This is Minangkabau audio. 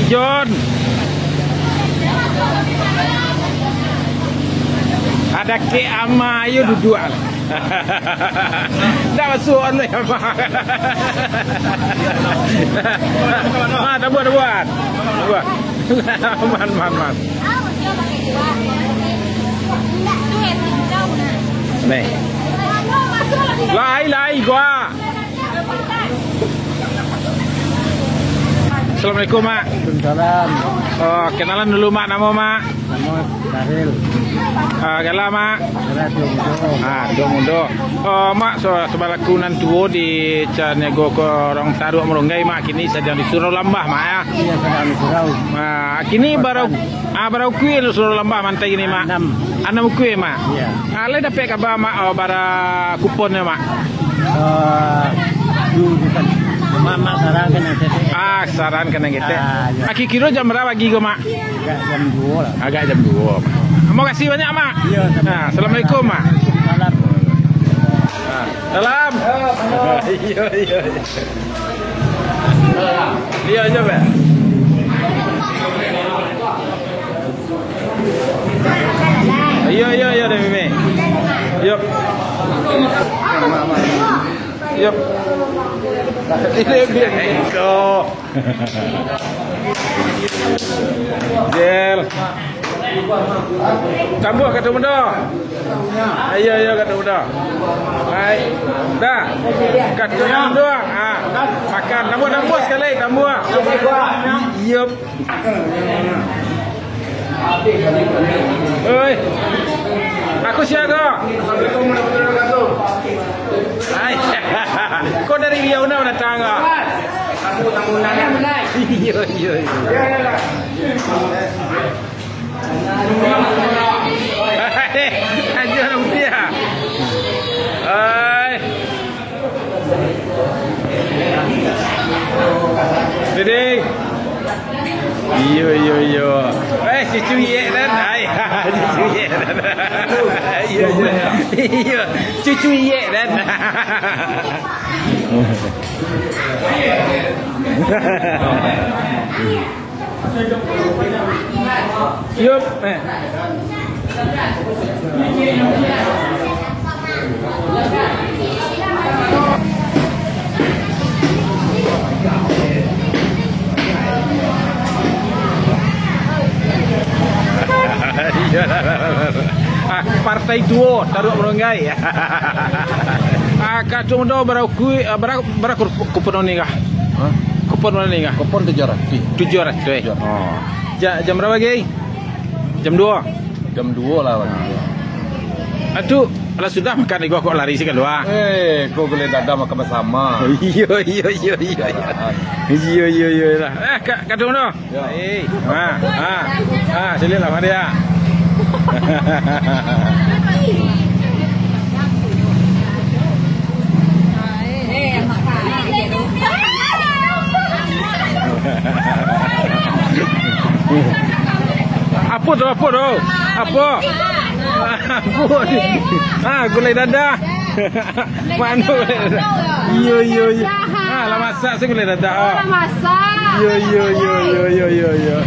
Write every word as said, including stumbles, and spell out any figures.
Jon. Ada kek ama, ayo duduak lah. Ndak masuk online ama. Ah, dah buat, dah buat. Dah buat. Man, man, man. Nih. Lai, lai, gua. Assalamualaikum, Mak. Waalaikumsalam. Oh, kenalan dulu, Mak. Namo, Mak? Namo Saril. Ah, gala, Mak? Gala Atuak Mudo. Ah, Atuak Mudo. Oh, Mak, so-, sabalaku nan tuo di Caniago Korong Taruak Marunggai, Mak, kini sadang di surau lambah, Mak, ya? Iya, sadang di surau. Ah, kini barau, ah, barau kuil surau lambah mantai kini, Mak? Anam. Anam kuil, Mak? Iya. Ah, lai dapek kaba, Mak, oh, bara kuponnyo, Mak? Ah, tu bukan. Cuma Mak sarankan nan ketek. Ah, sarankan nan ketek. Ah, iya. Aki kiro jam bara pagi ko, Mak? Agak jam duo lah. Agak jam duo, Mak. Makasih banyak, Mak. Iya, sama. Ah, assalamualaikum, Mak. Salam. Ah, salam. Iya, iya. Iya, iya, Mak. Iyo, iyo, iyo, deh, Mimi. Yup. Yup. Ini bengko. Jel. Tambuah ka Atuak Mudo. Iyo, iyo, ka Atuak Mudo. Hai. Dah. Ka Atuak Mudo. Ah. Makan. Tambuah, tambuah sakali. Tambuah. Yup. Oi. Aku sia ko. Assalamualaikum warahmatullahi wabarakatuh. Hai. Ko dari Riau nak datang ko? Aku tamu undangan. Iyo, iyo, iyo. Ajo nak putiah. Hai. Dede. Iyo, iyo, iyo. Eh, cucu Iyek dan. Hai, cucu Iyek dan. Iyo, iyo. Iyo, cucu Iyek dan. Yup, eh. Ah, partai tuo, Taruak Marunggai. Ah, Kak Atuak Mudo, bara kui-, ah, bara, bara kur-, kupon ni kah? Hah? Kupon bara ni kah? Kupon tujuah ratuih. Tujuah ratuih. Tujuah ratuih. Oh. Ja-, jam bara pagi? Jam duo. Jam duo lah pagi. Ah, tu lah sudah makan, kok lari sih kalua. Eh, ko gulai dada makan basamo. Iyo, iyo, iyo, iyo, iyo. Ah. Iyo, iyo, iyo lah. Eh, Kak, Kak Atuak Mudo. Ya. Eh, ha, ha, ha, silik lah, mari, ha. Apo tu, apo tu? Apo? Apo? Ha, gulai dada. Manuk. Iyo, iyo, iyo. Ha, lah masak se gulai dada. Oh, lah masak. Iyo, iyo, iyo, iyo, iyo, iyo, iyo.